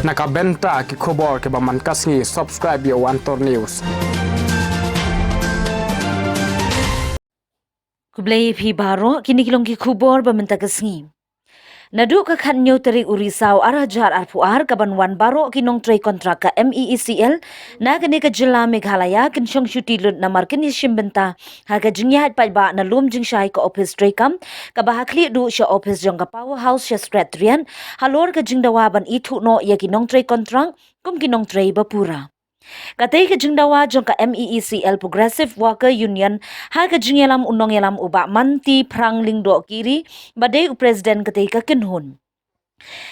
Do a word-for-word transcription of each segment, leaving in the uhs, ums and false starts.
Na ka bynta ki khubor kiba man ka sngi, subscribe ïa u Antor News. Khublei phi baroh, kine ki long ki khubor ba mynta ka sngi. Naduh ka khathynñiew tarik u Risaw ar hajar arphew ar, ka ban wan baroh ki nongtrei kontrak ka M E E C L na kane ka jylla Meghalaya kin shong shuti lut namar kin ïashim bynta ha ka jingïaid paidbah na lum jingshai ka ophis treikam, kaba ha khlieh duh sha ophis jong ka Power House sha Secretariat, halor ka jingdawa ban ithuh noh ïa ki nongtrei kontrak kum ki nongtrei ba pura. Katei ka jingdawa jong ka M E E C L Progressive Worker Union ha ka jingïalam u nongïalam u Bah Manti Phrang Lyngdoh Kiri, ba dei u president katei ka kynhun.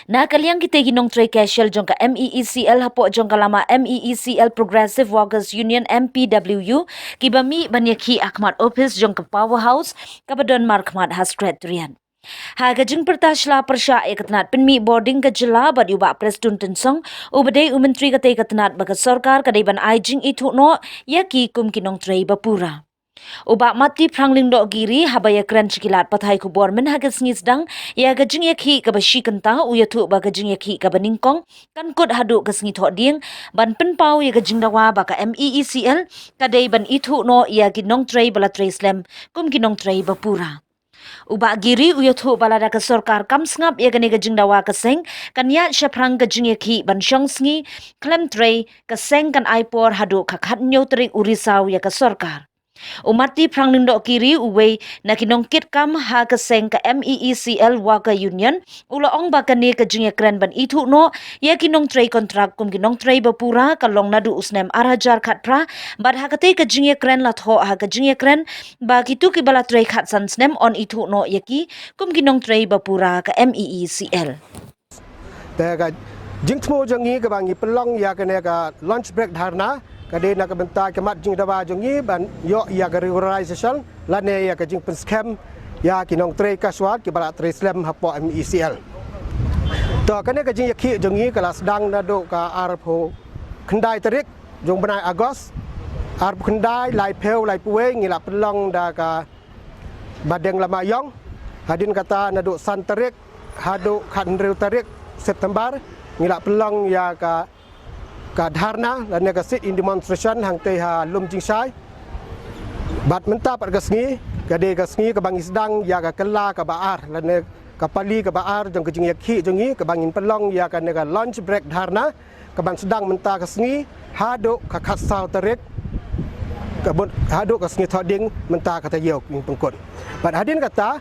Na ka liang kitei ki nongtrei casual jong ka M E E C L hapoh jong ka lama M E E C L Progressive Workers Union, M P W U, kiba mih ban ïakhih ha khmat ophis jong ka Power House, kaba don markhmat ha Secretariat. Ha ka jingpyrta sla pyrshah ïa ka tnat pynmih bording ka jylla bad ïa u Bah Prestone Tynsong, uba dei u myntri katei ka tnat, ba ka sorkar ka dei ban ai jingithuh noh ïa ki kum ki nongtrei ba pura. U Bah Manti Phrang Lyngdoh Kiri, haba ïakren sha ki lad pathai khubor mynha ka sngi sdang ïa ka jingïakhih kaba shi kynta, u ïathuh ba ka jingïakhih kaba nyngkong kan kut haduh ka sngi Thohdieng, ban pynpaw ïa ka jingdawa ba ka M E E C L ka dei ban ithuh noh ïa ki nongtrei ba la trei slem kum ki nongtrei ba pura. U Bah Kiri u ïathuh ba lada ka sorkar kam sngap ïa kane ka jingdawa, ka seng kan ïaid shaphrang ka jingïakhih ban shong sngi khlem trei, ka seng kan ai por haduh ka khathynñiew tarik u Risaw ïa ka sorkar. U Manti Phrang Lyngdoh Kiri, uwei na ki nongkitkam ha ka seng ka M E E C L Worker Union, u la ong ba kane ka jingïakren ban ithuh noh ïa ki nongtrei kontrak kum ki nongtrei ba pura ka long naduh u snem ar hajar khatphra, bad ha katei ka jingïakren la thoh ha ka jingïakren ba kito kiba la trei khatsan snem yn ithuh noh ïa ki kum ki nongtrei ba pura ka M E E C L. Te ka jingthmu jong ngi kaba ngi pynlong ïa kane ka lunch break dharna, ka dei na ka bynta ka mat jingdawa jong ngi ban ïoh ïa ka regularization lane ïa ka jingpynskhem ïa ki nongtrei casual kiba la trei slem hapoh M E E C L. To, kane ka jingïakhih jong ngi ka la sdang naduh ka arphew khyndai tarik jong bnai August, arphew khyndai, laiphew, laiphew wei ngi la pynlong da ka Bah Deng Lama Ïong. Hadien kata naduh san tarik haduh khathynriew tarik September ngi la pynlong ïa ka, ka dharna lane ka sit-in demonstration hangtei ha lum jingshai. Bad mynta pat ka sngi ka dei ka sngi kaba ngi sdang ïa ka kylla kaba ar lane ka pali kaba ar jong ka jingïakhih jong ngi, kaba ngin pynlong ïa kane ka lunch break dharna, kaban sdang mynta ka sngi haduh ka khatsaw tarik, ka bun, haduh ka sngi Thohdieng mynta ka taïew ngin pynkut. Bad hadien kata,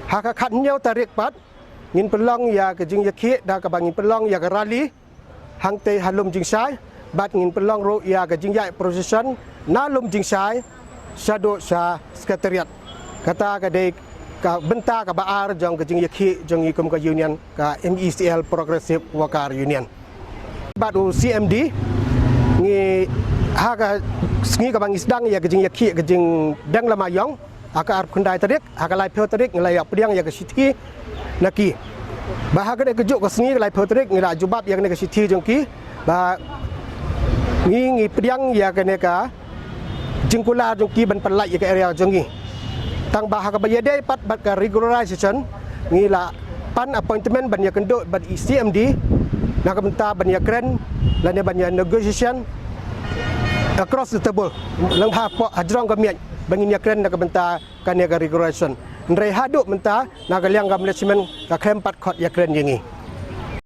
ha ka khathynñiew tarik pat ngin pynlong ïa ka jingïakhih da kaba ngin pynlong ïa ka rally hangtei ha lum jingshai, bad ngin pynlong ruh ïa ka jingïaid procession na lum jingshai shaduh sha Secretariat. Kata ka dei ka bynta kaba ar jong ka jingïakhih jong ngi kum ka union, ka M E E C L Progressive Worker Union. Bad u C M D, ngi ha ka sngi kaba ngi sdang ïa ka jingïakhih ka jingdeng lama ïong, ha ka arphew khyndai tarik, ha ka laiphew tarik ngi la ïa pdiang ïa ka shithi na ki. Bad ha kane kajuh ka sngi ka laiphew tarik ngi la jubab ïa kane ka shithi jong ki ba ngi, ngi pdiang ïa kane ka jingkular jong ki ban pynlait ïa ka area jong ngi. Tang ba ha kaba ïadei pat bad ka regularization, ngi la pan appointment ban ïakynduh bad i C M D na ka bynta ban ïakren lane ban ïa negotiation across the table, lyngba hapoh hajrong ka miej, ba ngin ïakren na ka bynta kane ka regularization. Hynrei haduh mynta na ka liang ka management ka khlem pat khot ïakren ïa ngi.